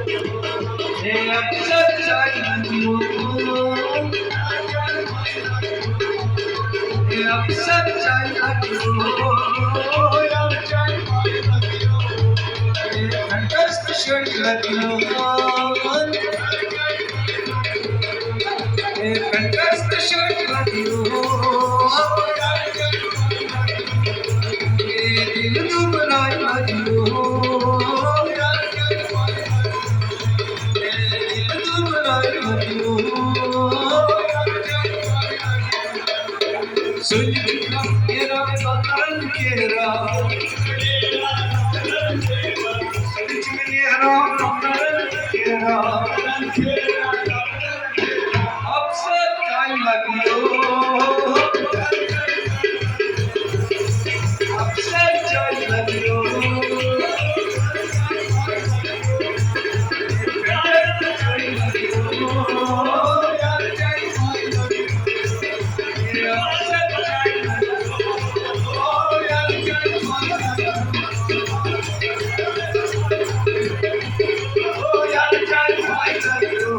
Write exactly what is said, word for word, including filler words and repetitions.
A افسر چائے لگیو، اے افسر چائے لگیو، اے فنٹسٹ شرٹ لگیو، اے فنٹسٹ شرٹ لگیو، اے دل دبرائی لگیو۔